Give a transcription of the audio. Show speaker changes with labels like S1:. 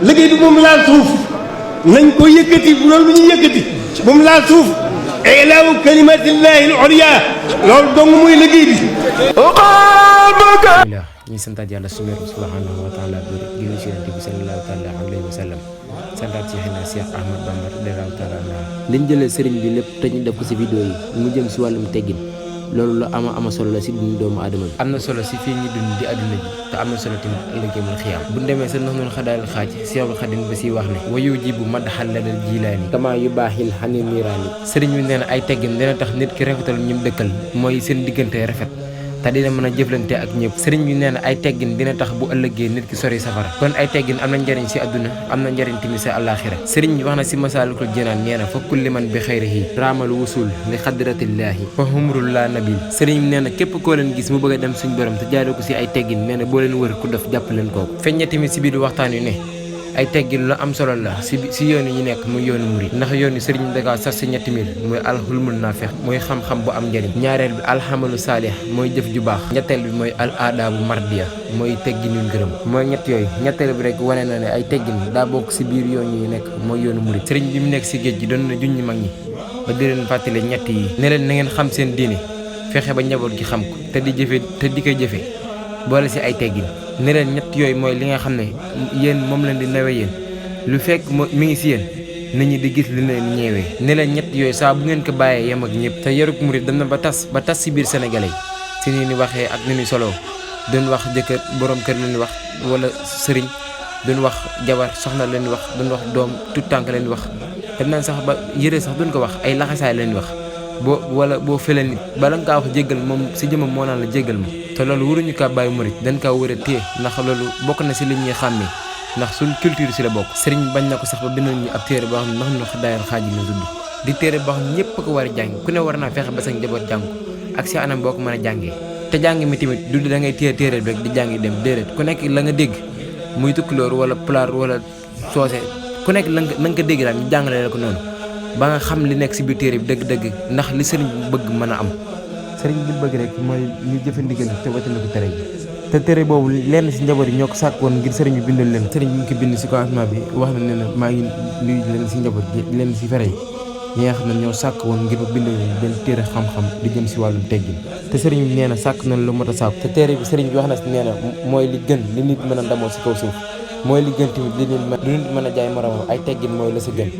S1: liggéey bi moom laal suuf nañ ko yëkkati bu loolu bu ñu yëkkati moom laal suuf ilaahu kalimatillahi al-ulya loolu dong muy liggéey bi.
S2: ñu santaat yàlla suñu borom subhanahu wa taala bi ñu ci Yonent bi sallallahu taala alayhi wa sallam santaat ci xëy na Cheikh Ahmad Bamba radiyallahu taala liñ jëlee sëriñ bi lépp te ñu def ko si vidéo yi mu jëm si wàllum teggin loolu la ama solo la si dundu doomu aadama bi. am na solo si fii ñu dund di àdduna ji te am na solo tamit ëllëgee mul xiyaam bu ñu demee sa nax noonu xadaal xaaj Seexul Xadim ba siy wax ne wayu ji bu maddaxal la dal jilaani kama yu baaxil xani niiraani sëriñ bi nee na ay teggin dina tax nit ki rafetal ñim dëkkal mooy seen diggante rafet te dina mën a jëflante ak ñëpp sëriñ bi nee na ay teggin dina tax bu ëllëgee nit ki sori safara kon ay teggin am na njëriñ si àdduna am na njëriñ tamit sa àllaaxira sëriñ bi wax na si Masaalikul Jinaan nee na fa kulli man bi xayrihi raamal wusul li xadratillaahi fa humrul la nabil sëriñ bi nee na képp koo leen gis mu bëgg a dem suñ borom te jaaree ko si ay teggin nee na boo leen wër ku def jàpp leen kooku feññe tamit si biir waxtaan wi ne ay teggin lu am solo la si yoon yi ñu nekk muy yoonu murid ndax yoonu sëriñ daga sax si ñetti mil mooy alxulmul naafex mooy xam-xam bu am njëriñ ñaareel bi alxamalu saalih mooy jëf ju baax ñetteel bi mooy al aadaabu mardiya mooy teggin yu gërëm mooy ñett yooyu ñetteel bi rek wane na ne ay teggin daa bokk si biir yoon yi nekk mooy yoonu murid sëriñ bi mu nekk si géej gi doon na junñi mag ñi ba di leen fàttale ñett yi ne leen na ngeen xam seen diine fexe ba njaboot gi xam ko te di koy jëfe boole si ay teggin ne leen ñett yooyu mooy li nga xam ne yéen moom leen di nawe yéen lu fekk mi ngi si yéen nit ñi di gis li leen ñeewee ne leen ñett yooyu saa bu ngeen ko bàyyee yem ak ñëpp te yarug murid dem na ba tas si biir sénégalais si ni waxee ak ni ni solo doon wax jëkkër borom kër leen wax wala sëriñ doon wax jabar soxna leen wax doon wax doom tout tànk leen wax dem nañ sax ba yëre sax doon ko wax ay laxasaay leen wax boo fële nit bala nga kaa wax jéggal moom si jëmam moo naan la jéggal ma te loolu waruñu kaa bàyyi murit dañ kaa war a téye ndax loolu bokk na si li ñuy xàmmee ndax suñ culture si la bokk sëriñ bañ na ko sax ba bindal ñu ab téere boo xam ne ndax ñu xadaayal xaaj yi la tudd di téere boo xam ne ñëpp ko war a jàng ku ne war naa fexe ba sa njaboot jàng ak si anam boo ko mën a jàngee te jàng mi tamit du da ngay téye téere bi rek di jàngi dem déedéet ku nekk la nga dégg muy tukkulóor wala pulaar wala soose ku nekk la nga ko dégg daal ñu jàngale la ko noonu ba nga xam li nekk si biir téere bi dëgg-dëgg ndax li sëriñ bi bëgg mën a am sëriñ bi bëgg rek mooy ñu jëfe ndigal te watandi ko tere yi te tere boobu lenn si njaboot yi ñoo ko sàkk woon ngir sëriñ bi bindal leen sëriñ bi mu ko bind si commencement bi wax na ne na maa ngi nuyu leen si njaboot yi leen si fere yi ñi nga xam ne ñoo sàkk woon ngir ma bindal leen benn téere xam-xam di jëm si wàllum teggin te sëriñ bi nee na sàkk nañ lu mot a sàkk te téere bi sëriñ bi wax na si nee na mooy li gën li nit mën a ndamoo si kaw suuf mooy li gën tamit li nit mën a jaay moromam ay teggin mooy la sa gën